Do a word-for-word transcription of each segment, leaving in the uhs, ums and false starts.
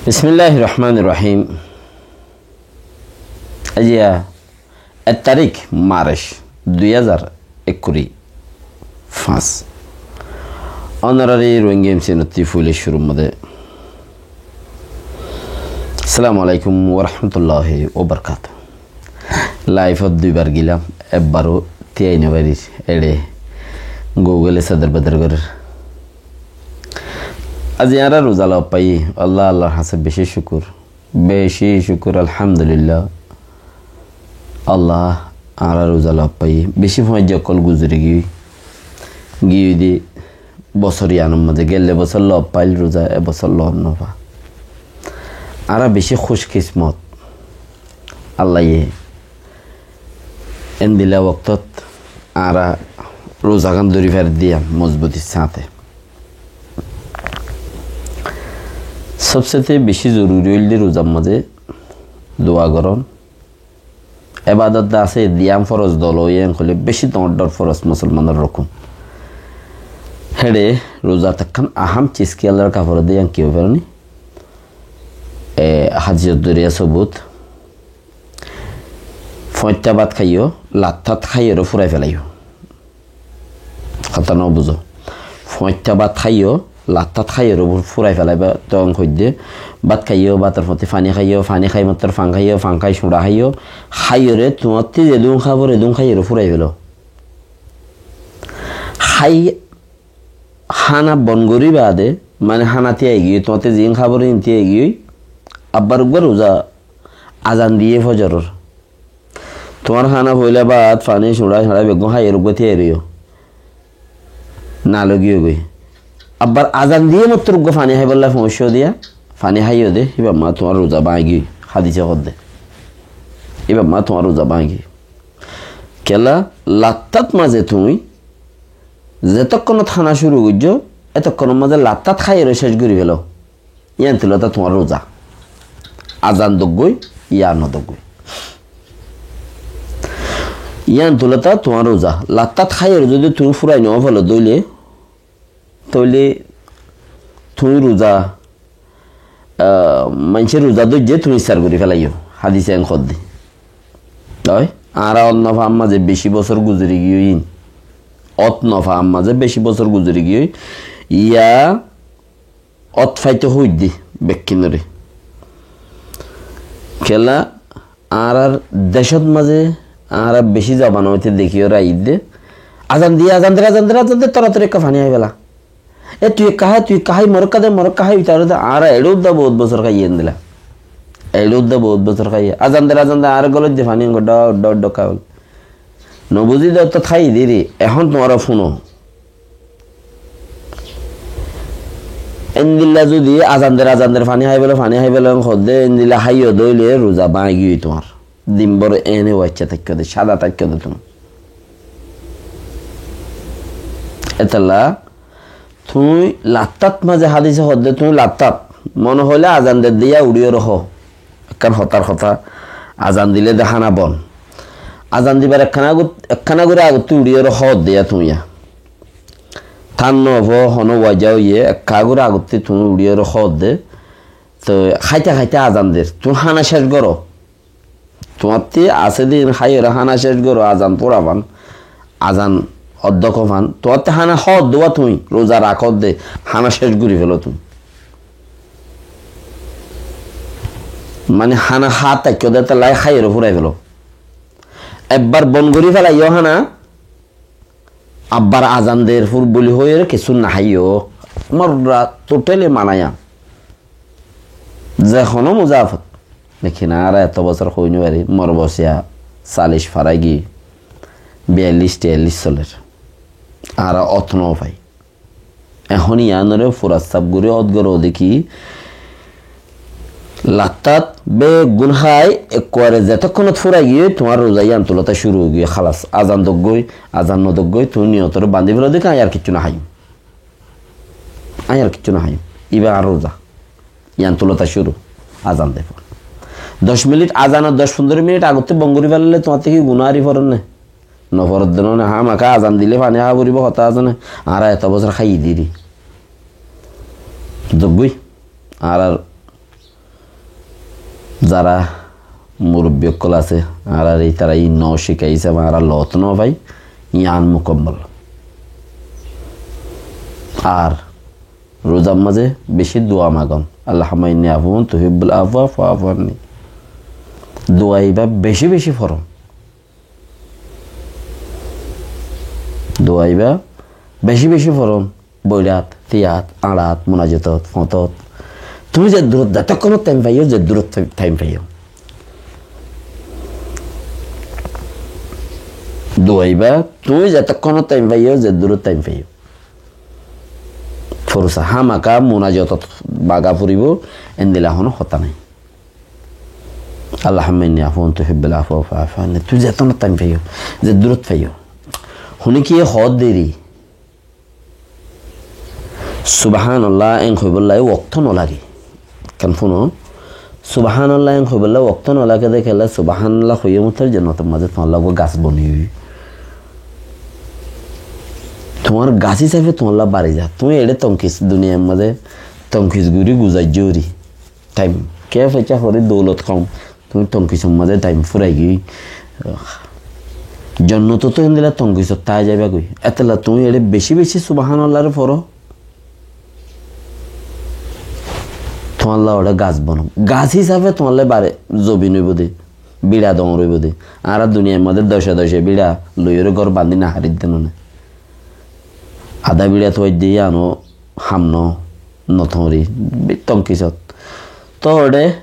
Bismilláhir Rohmánir Rohím. Aijja ek tarík Marc dui házar ekkuri fañs. Ónorari Rohingya M C nottí foila cúrur modé Assalamu alaikum wa rahmatullahi wa barakatuhu. Laifot duibar gilam, ebbar ó tíai no farir, eçe Google e seder beder gorer. Aijja añára ruza loffaiyí, Allah, Allahr hañsé beci cúkur, beci cúkur, alhamdulillah. Allah, añára ruza loffaiyí, beci foijja ókkol guzori giyói, giyói de bosór iyanor modé, gelle bosór loffail ruza, e bosór lof no fa. Añára beci kúckismot. Allaye endilla woktot añára ruzagán dóri faredde yián mozbutir sáñte. Sobsete beci zoruri óilde ruzar mazé dua gorón. Ebadot de asé, diyam foroz dolo, yián hoilé beci doñr doñr foroz musolmanor rukun. Héçe ruzat ekkán aham ciz, ki Allahr kaforódde yián ki ói faredde? E, hadisot dóriya sobut. Foñitta bát háiyo, lattát háiyoré furai felaiyó. Hotá no buzó. Foñitta bát háiyo, lattát háiyoré fu-, furai felaiyó. Tón hoidde, bát háiyo, bátor fotí faní háiyo, faní hái mottor fan háiyo, fan hái cuñça háiyo, háiyoré tuáñttí zedún háfor edún háiyoré furai feló. Hái hána bon gorí baade, mane hána tíai giyói, tuáñttí ziín háfor íin tíai giyói, abbar uggúa ruza azan diyé fozoror. Tuáñr hána foila bát, faní, cuñça, cuñça beggún háiyoré uggúa tíai roiyó. Nalogiyó goi. Abbar azan diyé mottor uggúa faní háibolla foóñiccó diya, faní háiyo de, híbar mazé tuáñr ruza báñgi giyói. Hadise hoódde. Híbar mazé tuáñr ruza báñgi giyói. Kiyólla, lattát mazé tuñí zetokkonot hána cúru goijjó, etokkonor mazé lattát háiyoré céc gorí feló. Yían tulóta tuáñr ruza. Azan doggói, ya no doggói. Yían tulóta tuáñr ruza. Lattát háiyoré zodi tuñí furai no felo dóile, tóile tuñí ruza, ah, maincé ruza dóijje tuñí issar gorí felaiyó. Hadise en hoódde. Ói, añára ót no faám mazé beci bosór guzori giyói íin. Ót no faám mazé beci bosór guzori giyói. Yá ót faito hoóidde bekkúnoré. Kiyólla añárar decót mazé añára beci zobana óite dekíyoré aiyédde. Azan diyé, azan der, azan der, azan der, toratori ekká faní hái fela. E tui ekká há, tui ekká hái, mor ekká de, mor ekká hái, ítara de, añára eçé uddá bout bosór háiyi endilla. Eçé uddá bout bosór háiyi. Azan der, azan der, añáre golóidde faní engor dhok, dhok, dhok háiyi. No buzí de ottót háiyi diri, ehón tuáñra fúno. Endilla zodi azan der, azan der, faní hái felo, faní hái felo en hoódde, endilla háiyo dóile ruza báñgi giyói tuáñr. Din bór ene waicca táikko de, sáda táikko de tuñí. Etolla tuñí lattát mazé hadise hoódde tuñí lattát. Mone hoilé azan der de yá uçíyoré hoó. Ekkán hotár hotá, azan dilé de hána bon. Azan dibar ekkána agot-, ekkána gorí agottí uçíyoré hoódde yá tuñí yá. Tán no fo, honó waja óiye, ekká gorí agottí tuñí uçíyoré hoódde. Toi háite háite azan der. Tuñí hána céc goró. Tuáñttí asé din háiyoré hána céc goró, azan fúra fan, azan oddóko fan. Tuáñttí hána hoódde wá tuñí, ruza rakódde, hána céc gorí feló tuñí. Mane hána há táikko de tolla háiyoré fúrai feló. Ebbar bon gorí felaiyó hána, abbar azan der fúr buli hoiyóre kessú no háiyo. Morra totally mana yían. Ze honó muzafot. Lekin añára eto bosór hoi no fari, mor bos yá callic farai giyé, biyallic tiyallic soler. Añára ót no fai. Ehón yíanoré fura saf gorí ót goró de ki, lattát beggún hái, ekkuare zetokkonot furai giyói, tuáñr ruza yían tulóta cúru ói giyói, hálas. Azan doggói, azan no doggói, tuñí niyotoré bandí feló de ki, añí ar kiccú no háiyum. Añí ar kiccú no háiyum. Íba añár ruza. Yían tulóta cúru. Azan de for. Doc minit, azanor doc fundoró minit agottí bon gorí felailé tuáñttí ki guná hári forer né? No forer de no né, hámaka azan dilé faní há foribó hotá asé né? Añára eto bosór háiyi diri. Doggói. Añárar Zara murubbi ókkol asé, añáráre ítara iín no cíkaiyé hísabe añára loot no fai, yián mukammol. Ar ruzar mazé beci dua magon, "Allahumma inni afuwun tuhibbul afwa fa'fu anni." Dua ibá beci beci foron. Dua ibá beci beci foron. Boirat, tiyat, añçat, munajatot, foñtot. Tuñí zeddurot, zetókkonot thaim faiyó, zeddurot thaim, thaim faiyó. Dua ibá, tuñí zetókkonot thaim faiyó, zeddurot thaim faiyó. Forsa, hámaka munajatot baga foribó, endilla hono hotá nai. "Allahumma inni afuwun tuhibbul afwa fa'fu anni." Tuñí zetókkonot thaim faiyó, zeddurot faiyó. Hone kiyé hoódde ri? Subhanallah en hoibolla wokto no lage. Kan fúno? Subhanallah en hoibolla wokto no lage de kiyólla, Subhanallah hoiyé motor jonnotor mazé tuáñlla uggwá gas boni óibo. Tuáñr gas hísafe tuáñlla bari za. Tuñí eçé tonkis duniyar mazé tonkis gorí guzaijjó ri. Thaim. Kiyá foicá horí doulot hom. Tuñí tonkisor mazé thaim furai giyói. Jonnotot tó héndilla tonkisot tái zaiba goi. Étolla tuñí eçé beci beci Subhanallah re foro. Tuáñlla uggwá gas bono. Gas hísafe tuáñlla bare zobin óibo de. Biça doñr óibo de. Añára duniyar mazé doce doce biça loiyóre gór bandi no háridde none. Adá biça tuaidde yíano ham no, no tuñri, bi-, tonkisot. Tó eçé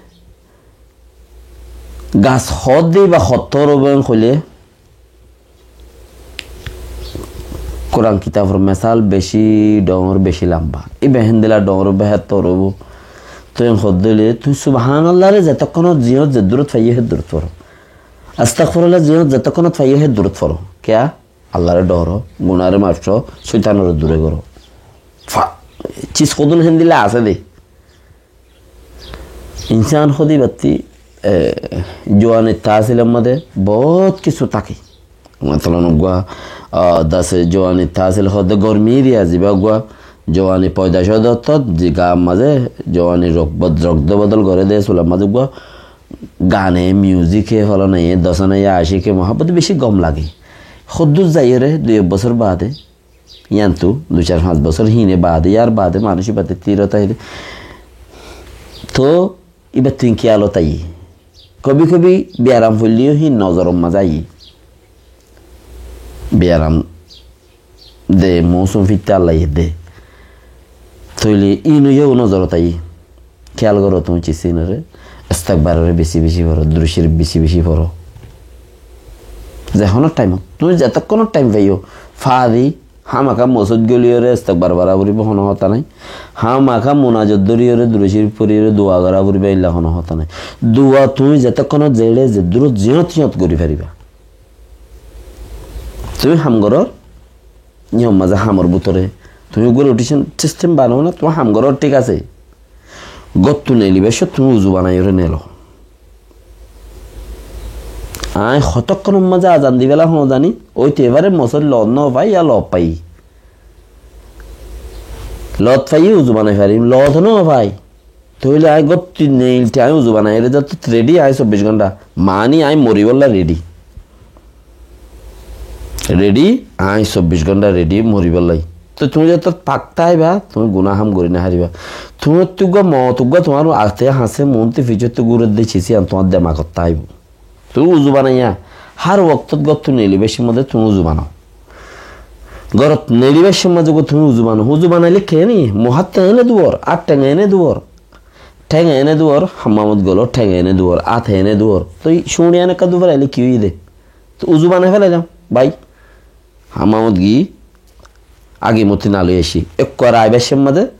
gas hoódde ibá hottór óibo en hoilé, Kuran kitafor mesal beci doñr, beci lamba. Ibá héndilla doñr, ibá hettór óibo. Toi en hoódde óile, tuñí Subhanallah re zetókkonot ziyót zeddurot faiyó, héddurot foro. Astagfirullah ziyót zetókkonot faiyó, héddurot foro. Kiyá? Allare dóro, gunáre maf coró, cóitanore dure goró. Fa-, cis hodún héndilla asé de. Insán hodí batti, e, juwani tahsilor mazé bout kissú táke. Matalan, uggwá, a, dase juwani tahsil hoóde gormi eriya, zibá uggwá juwani poidac ódde ottót, ze gaar mazé juwani rok bod-, rok de bodol goré de, sular mazé uggwá gane, miuzike, folanaye, dosanaye, acike, muhábbot beci gom lage. Hoddúr zaiyóre dui ek bosór baade, yíantu dui sair fañs bosór híine baade, yar baade manúic ibáte tirot aiyé. Toh, ibáttu híin kiyálot aiyé. Kobi kobi biyaram foilleyó híin nozoror mazé aiyé. Biyaram de, mousum fitta Allaye de. Tóile íin óiya ó nozorot aiyé. Kiyál goró tuñí cis íinoré, istikfaroré beci beci foró, durud corif beci beci foró. Ze honó thaimot, tuñí zetókkonot thaim faiyó, fadi, hámaka mosóit goliyoré istikfar forá foribó, honó hotá nái. Hámaka munajot dóriyoré, durud corif foriyoré, dua gorá foribó, éilla honó hotá nái. Dua tuñí zetókkonot zeçé, zeddurot, ziyót hiyót gorí faribá. Tuñí ham gorór, niyom mazé hamor bútore tuñí uggwá rotation system banó na, tuñí ham gorór thík asé. Góttu neelibar cómot tuñí uzu banaiyóre neelo. Aññí hotókkonor mazé azan dibálla hoó zani, óite fare mosóit loot no fai ya loot fai. Loot faiyé uzu banai farim, loot no fai. Tóile aññí gótti neilti aññí uzu banaiyóre zottót redi aññí sobbic gónta. Mani aññí moribólla redi. Redi, aññí sobbic gónta redi moribólla. Toi tuñí zottót pak táiba, tuñí guná ham gorí no faribá. Tuñíttú uggwá moot uggwá tuáñr age hásé, muúntu fiçóttu gúredde cis yían tuáñr demagot táibo. Tuñí uzu banaiya, hár woktót góttu neelibar cómot tuñí uzu banao. Górot neelibar cómot uggwá tuñí uzu banao. Uzu banailé keéne? Muháttú eéne duwor, át théng eéne duwor. Théng eéne duwor, hammamot golo théng eéne duwor, át eéne duwor. Toi cúñçi yían ekká dufar ailé ki óiye de? Toi uzu banai félailam, bái. Hammamot giyí, agi moti naloi aiccí. Ekkuwar aibar cómot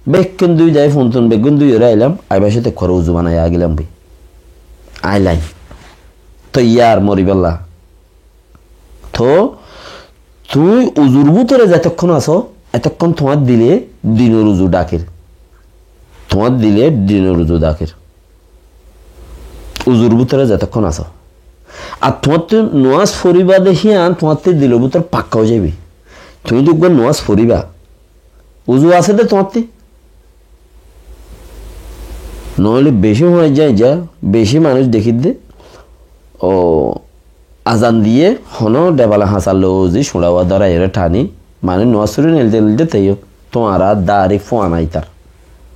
bekkún dui dai, fontun bekkún duiyoré ailam, aibar cómot ekkuwar uzu banai agilam bái. Ailam. Toiyar moribálla. Toh, tuñí uzur bútore zetókkon asó, etókkon tuáñr dile dinor uzu dhaker. Tuáñr dile dinor uzu dhaker. Uzur bútore zetókkon asó. Ar tuáñttú nomás foribá de híyan tuáñttú dilor bútore pakka ói zaibo. Tuñí de uggwá nomás foribá. Uzu asé de tuáñttú. Noóile bicí fúañijja, bicí manúic dekídde, ó, azan diyé, honó dhebala hañsar loi uzi, cúñça uwá dóraiyóre thani, manúic nuwás fori neilde neilde táiyo, tuáñra dairek fúañna itar.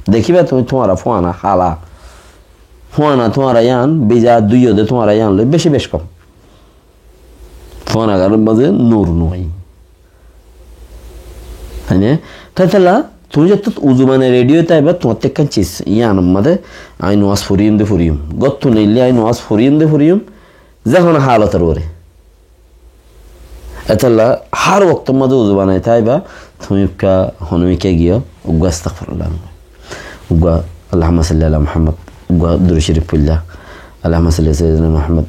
Dekíba tuñí tuáñra fúañna hala. Fúañna tuáñra yían, biza dúiyo de tuáñra yían loi bicí bec kom. Fúañna garor mazé nur no ai. Mane, táitolla, tuñí zettó uzu banai redi ói táiba, tuáñtte ekkán ciz, yíanor mazé, añí nuwás foriyum de foriyum. Góttu neille añí nuwás foriyum de foriyum, ze honó halotor uore. Étolla hár woktor mazé uzu banai táiba, tuñí ekka honó mikká giyó, uggúa astagfirullah, uggúa Allahumma salli ala Muhammad, uggúa durud córif foilla, Allahumma salli ala sayyidina Muhammad,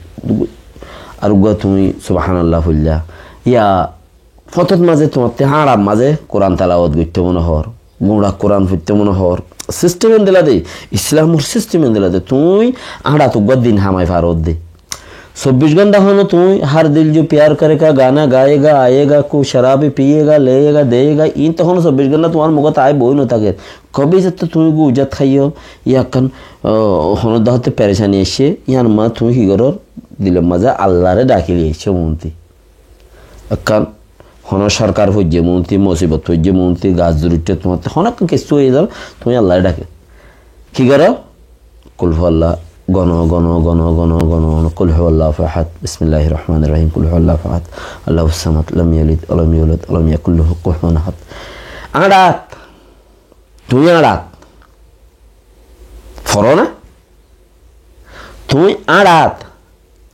ar uggúa tuñí subhanallah foilla. Yá fotót mazé tuáñtte háñçar mazé Kuran telawot goittó mone hoór, gura Kuran foittó mone hoór. Sistem endilla de, Islamor sistem endilla de, tuñí háñçat uggúa din hamai faródde. Sobbic gónta honó tuñí har dil jo pyar karega, gana gayega, ayega, kuch sharabi piyega, leyega, deyega, iín to honó sobbic gónta tuáñr mukót ai boói no táker. Kóbi zettó tuñí gujat háiyo, yá ekkán, ó, honó dahótte perecani aiccé, yían mazé tuñí ki gorór? Dilor mazé Allaré dhaki loiccó monti. Ekkán honó sorkar foijjé monti, musibot foijjé monti, gas zuri uiththé tuáñtte, honó ekkán kessú óiye zar, tuñí Allaré dhakó. Ki goró? Kul huwallah, gono, gono, gono, gono, gono, gono, kul huwallahu ahad, bismillahir rahmanir rahim, kul huwallahu ahad, Allahus samad, lam yalid walam yulad, walam yakul lahu kufuwan ahad. Añçat. Tuñí añçat. Foró na? Tuñí añçat.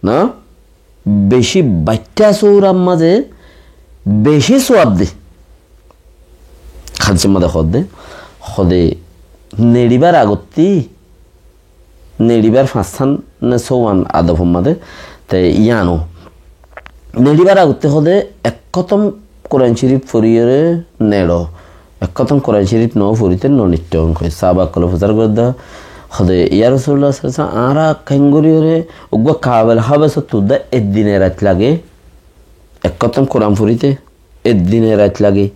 Na? Bicí baiththá surar mazé bicí suwab de. Hádisor mazé hoódde, hoóde neçibar agottí, neçibar fañssán né sóuwan adofor mazé, te yíano. Neçibar agottí hoóde ek hótom Kuran Córif foriyóre neço. Ek hótom Kuran Córif no forité no neçó hoói. Sáhaba ókkole fusár gorédde, hoóde, "Ya Rasulullah sallallahu alaihi wasallam, añára keéngoríyóre uggúa kabel háfesottu dá ek dine rait lage, ek hótom Kuran forité ek dine rait lage,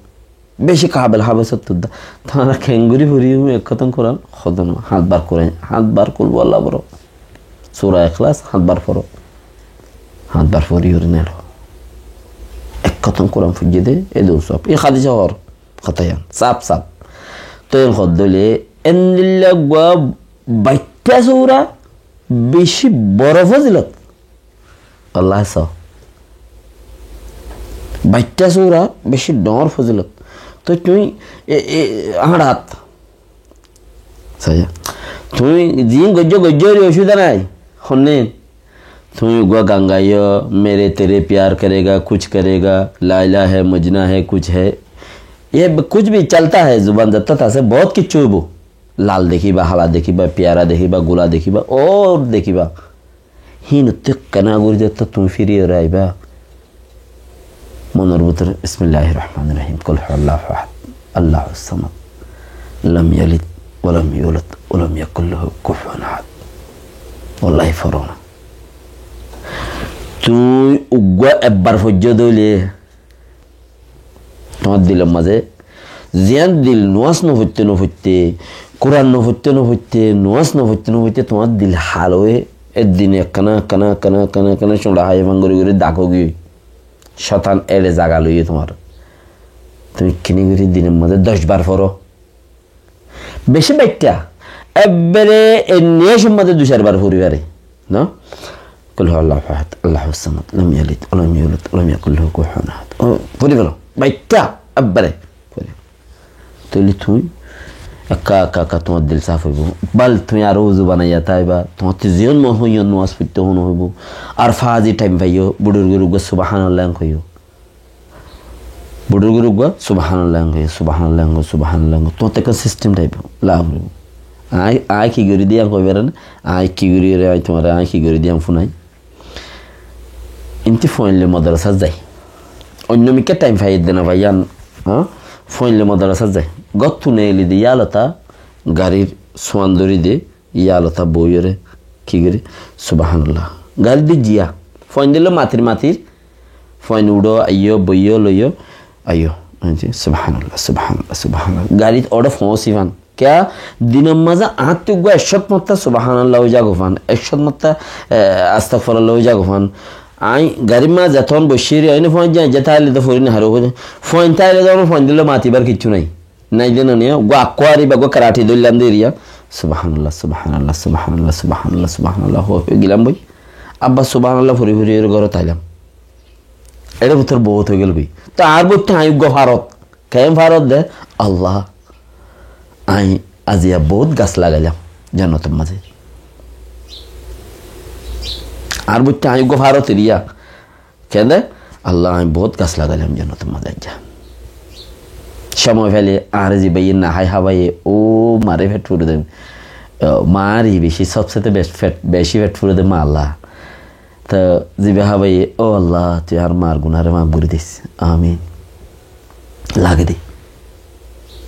bicí kabel háfesottu dá. Tuáñra keéngorí foriyum ek hótom Kuran?" Hoóde, "No, háñtbar Kuran, háñtbar Kul huwallah foró." Sura Ikhlas háñtbar foró. Háñtbar foriyóre neço. Ek hótom Kuran foijjé dé, edún sóob. Iín hádis hoór hotá yían. Sáf sáf. Tói yían hoódde óile, endilla uggúa baiththá sura bicí boro fozilot. Wallái só. Baiththá sura bicí dhoóñr fozilot. Tói tuñí e, e, añçat. Saiya. Tuñí ziín goijjó, goijjó, eri ocubida nái. Honné? Tuñí uggúa gan gaiyó, "Mere tere pyar karega, kuch karega, Laila hai, Majnun hai, kuch hai." Ye b-, kuch bhi chalta hai, zuban zatta asé, bout kiccú óibo. Lal dekíba, hala dekíba, piyara dekíba, gula dekíba, ór dekíba. Híinottú ekkána gorí zettó tuñí firi óre aibá, monor bútore, "Bismillahir rahmanir rahim, kul huwallahu ahad, Allahus samad, lam yalid walam yulad, walam yakul lahu kufuwan ahad." Wallái foró na. Tuñí uggúa ebbar foijjó dé óile, tuáñr dilor mazé, ziyán dil nuwás no foitté no foitté, Kuran no foitté no foitté, nuwás no foitté no foitté, tuáñr dil hal óiye, ek dine ekkána, ekkána, ekkána, ekkána, ekkána, cúñça háiye fán gorí gorí dahá giyói. Cóitan eçe zaga loiyé tuáñr. Tuñí kini gorí dinor mazé doc bar foró. Bicí baiththá. Ebbere e niyacor mazé dui sair bar fori fare. No? Kul huwallahu ahad, Allahus samad, lam yalid, walam yulad, walam yakul lahu kufuwan ahad. Ó, fori felo. Baiththá, ebbere. Fori. Tóile tuñí ekka, ekka, ekka tuáñr dil saf óibo. Bal tuñí aró uzu banaiya táiba. Tuáñtte ziyán mone hoó yían nuwás foitté hono óibo. Ar fazi thaim faiyó, buçur gorí uggúa subhanallah hoiyó. Buçur gorí uggúa, subhanallah hoiyó, subhanallah hoiyó, subhanallah hoiyó. Tuáñtte ekkán sistem thaibó, lagá foribo. Añí, añí ki gorí dé yían hoi fare né? Añí ki gorí re, añí tuáñre, añí ki gorí dé yían funai. Inti fuain loi modrasat zai. Oinno mikká thaim fai, edde no fai yían, há? Fuain loi modrasat zai. Góttu neeli de yálota, garir suan dóri de, yálota boiyóre, ki gorí? Subhanallah. Garir de jiya. Fuain de loi matir matir, fuain uçó, aiyó, boiyó, loiyó, aiyó. Subhanallah, subhanallah, subhanallah. Garit uçé foóñsi fán. Kiyá? Dinor mazé añáttu uggúa ekcót motta subhánallah ói zagói fán, ekcót motta, e, astagfirullah ói zagói fán. Aññí garir mazé zetón boiccíri, aññí fuañijja aijja táile to fori no fari, fuain táile to fuain dóilla matibár kiccú nái. Nái de no niya, uggúa akkuari ba uggúa karati dóillam de eriya. Subhánallah, subhánallah, subhánallah, subhánallah, subhánallah, hoi hoi gilam boi. Abbar subhánallah fori fori ere górot ailam. Ere bútore bout hoi gel boi. To añár bóitte aññí uggúa farot. Keén farot de? Allah, aññí aziya bout gas lagailam jonnotor mazé. Añár bóitte aññí uggúa farot eriya. Keén de? Allah, aññí bout gas lagailam jonnotor mazé aijja. Cómoi faile añáre zibáye no hái hábaiye, ó mare fet fure de. Ó, ma ar beci, sobsete bec-, fet-, beci fet fure de ma Allah. To zibá hábaiye, ó Allah, tui añár mar gunáre maf gorí dis. Amin. Lage de.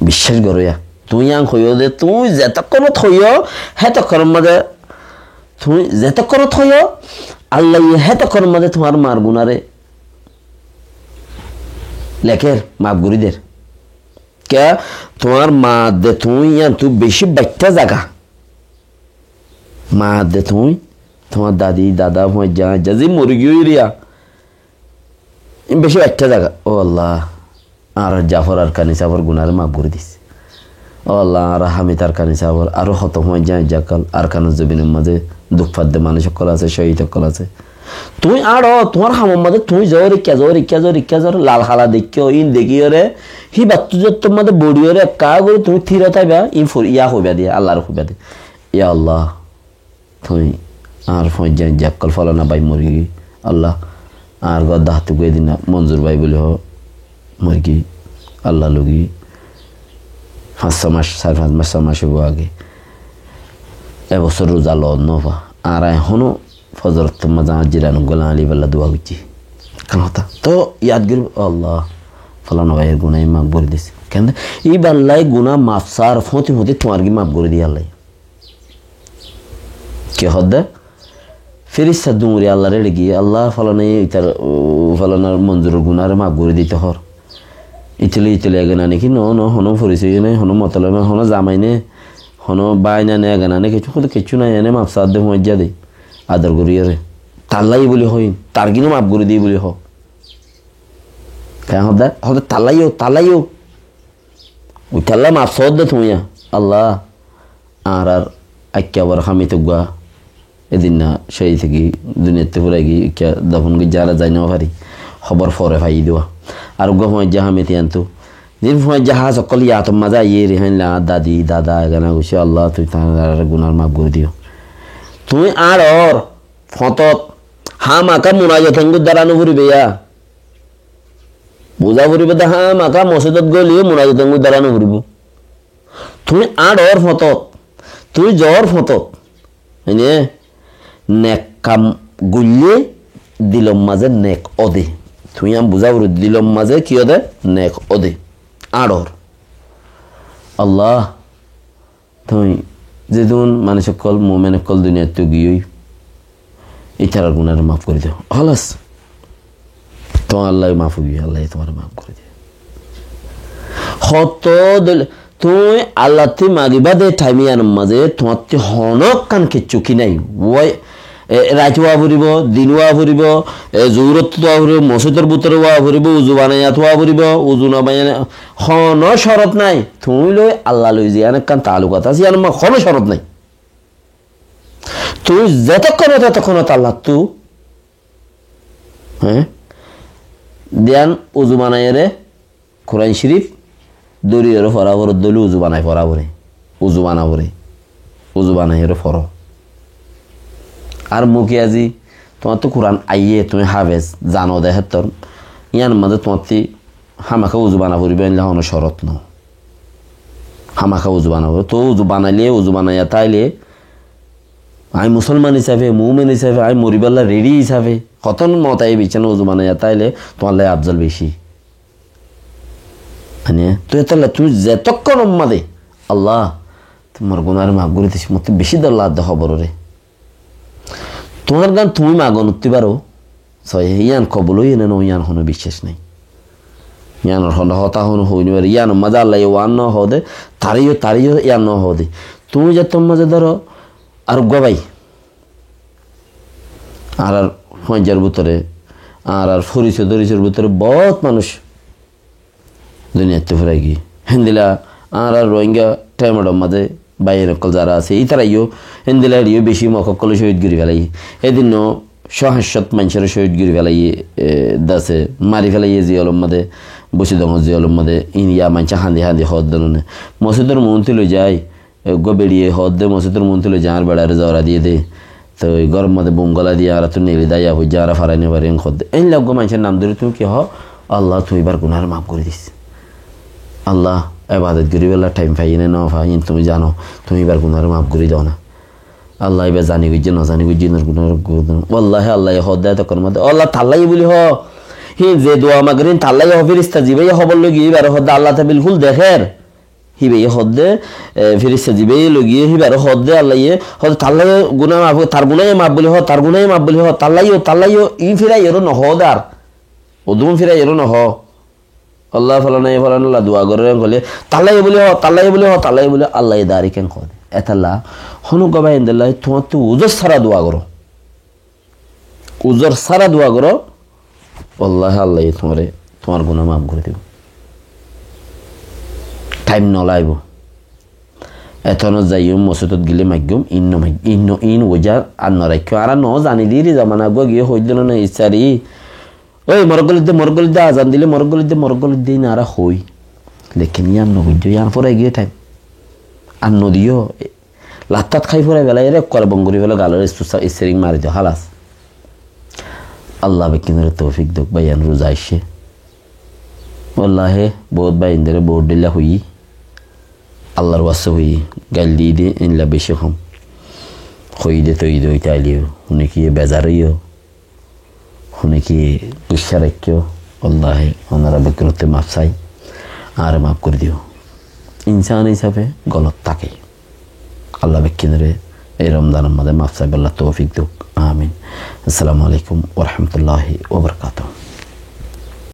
Biccác goró ya. Tuñí yián hoiyó de, tuñí zetokkonot hoiyó, hétokkonor mazé, tuñí zetokkonot hoiyó, Allaye hétokkonor mazé tuáñr mar gunáre lekér, maf gorí der. Kiyá? Tuáñr ma de tuñí yiántu beci baiththá zaga. Ma de tuñí, tuáñr dadi, dada, fuañijja, aijja ze mori giyói eriya. Ín beci baiththá zaga. Ó Allah, añárar Jafor Arkani sábor gunáre maf gorí dis. Ó Allah, añárar Hamid Arkani sábor, aró hoto fuañijja aijja ókkol Arkanor zobinor mazé duk fadde manúic ókkol asé, cóhid ókkol asé. Tuñí añáro, tuáñr hamor mazé tuñí zoór, ikká zoór, ikká zoór, ikká zoór, lal hala deikkó, ín dekíyore, híbattu zottor mazé boçiyore ekká gorí tuñí tiro táiba, ín fori-, yá hoibá de, Allaré hoibá de. Ya Allah, tuñí añár fuañijja aijja ókkol, folana bái mori giyói. Allah, añár górot daháttu giyé dinna Monzur bái buli hoó, mori giyói. Allah logi fañs só mac, sair fañs mac, só mac óibo age. E bosór ruza loot no fa. Añára ehóno fozorottor mazé añár jiran uggúa lali balla dua goijjí. Ekkán hotá. Toó yad gorí, Allah, folana báiyor guná maf gorí dis. Keén de? Íballai guná maf sár, fóti fóti tuáñrgí maf gorí diye Allaye. Ki hoó de? Firista duñri Allaré eçe giyé, Allah, folana itar, u, folanar Monzuror gunáre maf gorí dito hoór. Itile itile egana niki? No, no, honó forisoi nái, honó motolob nái, honó zamai nái, honó báina nái, egana nái, kessú, kessú nái, ene maf saádde fuañijja de. Ador goríyore. Tallai buli hoó, tar gíne maf gorí diyé buli hoó. Keén hoó de? Hoó de tallai ó, tallai ó. Uitalla maf soódde tuñí ya. Allah, añárar aikkabar hámit uggúa, edinna cóhid ói giyói, duniyaittú furai giyói, ikká dofon goijjé, añára zai no fari. Hóbor fore faiyí de uwá. Ar uggúa fuañijja hámit yíantu. Zin fuañijja hás ókkol yador mazé aiyér, héinla añár dadi, dada, egana guccí, Allah, tui tañrar gunár maf gorí diyo. Tuñí añáror fotót hámaka munajot enggúa dóra no foribó ya. Buzá foribó de, hámaka mosídot góliyo munajot enggúa dóra no foribó. Tuñí añáror fotót, tuñí zoór fotót, ene nek kam goillé dilor mazé nek ó de. Tuñí yián buzá foribó, dilor mazé ki ó de? Nek ó de. Añáror. Allah, tuñí zedún manúic ókkol, mumin ókkol duniyaittú giyói, ítarar gunáre maf gorí do. Hálás. Tuáñr Allaye maf gorí, Allaye tuáñre maf gorí diye. Hoto dóilla, tuñí Allattú magibá de thaim yíanor mazé tuáñttú honókkan kessú ki nái. Wai, e, rait wá foribó, din wá foribó, e, zuhurot wá foribó, mosídor bútore wá foribó, uzu banaiyat wá foribó, uzu no banaiyat, honó corot nái. Tuñí loi Allah loi ziyán ekkán taallukat asé, yíanor mazé honó corot nái. Tuñí zetókkonot, etókkonot Allattú, hé, diyan uzu banaiyore, Kuran Corif dóriyoré fora foré, dóilla uzu banai fora foré. Uzu bana foré. Uzu banaiyore foró. Ar muki azi, tuáñttú Kuran aiyé, tuñí hafez, zano de héttor. Yíanor mazé tuáñttú hámaka uzu bana foribó, éilla honó corot no. Hámaka uzu bana foribó. Toó uzu banailé, uzu banaiya táile, aññí musolman hísafe, mumin hísafe, aññí moribálla redi hísafe, hotón mot aiyé biccá no, uzu banaiya táile, tuáñlla afzol beci. Mane, tui étalla tui zetókkon ummade, Allah, tui mor gunáre maf gorí dis, mottú beci dor lage de hóbor ore. Tuáñr gán tui mago nottí baro, sói, yián kobul óiye né no, yián hono biccác nai. Yíanor hono hotá hono hoói no fare. Yíanor mazé Allaye uán no hoó de, taré yó, taré yó yían no hoó de. Tuñí zettót mazé dóro, ar uggúa bái. Añárar foñjar bútore, añárar foriso dorisor bútore boóut manúic duniyaittú furai giyé. Héndilla añárar Rohingya thaimor mazé báiyain ókkol zará asé, ítara yó héndilla eçé yó bicí Mog ókkolore cóhid gorí félaiye. Édin no cóo háñt cót maincóre cóhid gorí félaiye, e, dase mari félaiye ziyólor mazé, Busidongor ziyólor mazé, ín yá maincé hañdi hañdi hoódde none. Mosóidor muúntu loi zai, eggúa beçiye hoódde, mosóidor muúntu loi zai añár beçaré zora diyé dé. Toi góror mazé bum gólai diyé, añárattú neli daiya foijjé, añára farai no fari, en hoódde. Éilla eggúa maincór nam dóri tuñí ki hoó? Allah, tuñí íbar gunáre maf gorí dis. Allah, ebadot goríbolla thaim faiyé né no faiyé, tuñí zano, tuñí íbar gunáre maf gorí do na. Allah, íba zani goijjé, no zani goijjé, íbar gunáre maf gorí do na. Wallahi, Allaye hoódde ayat ókkolor mazé, Allah, tallaye buli hoó. Híin ze dua magor, híin tallaye hoó, firista zibáye hóbor loi giyé, íbare hoódde, Allah te bilkúl dekér. Híbaye hoódde, e, firista zibáye loi giyé, híbare hoódde Allaye, hoódde tallaye guná maf, tar gunáye maf buli hoó, tar gunáye maf buli hoó, tallaye, tallaye, iín firaiyóre no hoó dar. Udún firaiyóre no hoó. Allah falana, e falana, Allah dua gorér en hoilé, tallaye buli hoó, tallaye buli hoó, tallaye buli hoó, Allaye dairek en hoó de. Etalla, honó uggúa bái endilla, tuáñttu uzur sára dua goró. Uzur sára dua goró, wallahi Allaye tuáñre, tuáñr guná maf gorí dibo. Thaim no laibo. Etónot zaiyum, mosóidot gilé maiggum, ín no mai-, ín no, ín uza ar no raikkó. Añára no zani dé, zamana eggúa giyé hoóidde none, issari. Ói, morok golir de, morok golir de, azan dile morok golir de, morok golir de, ín añára hoói. Lekin yían no goijjó, yían furai giyé thaim. Ar no diyó, Lattát hái furai félai, ere ekkore bon gorí félo, galor istu sa-, istiring mari do, halas. Allah bekkúnore toufik douk, báiyain, ruza aiccé. Wallahi, bout báiyaindore bout dhílla hoiyí. Allar waste hoiyí, gail diyí de, éilla beci hom. Hoiyí de toi de óite aileyó, hone ki bezar óiyo. Hone ki guccá raikkó, wallahi, onora bekkúnottú maf sai, añáre maf gorí diyo. Insán hísafe golot táke. Allah bekkúnore ei Romzanor mazé maf saibolla toufik douk. Amin. Assalamu alaikum wa rahmatullahi wa barakatuhu.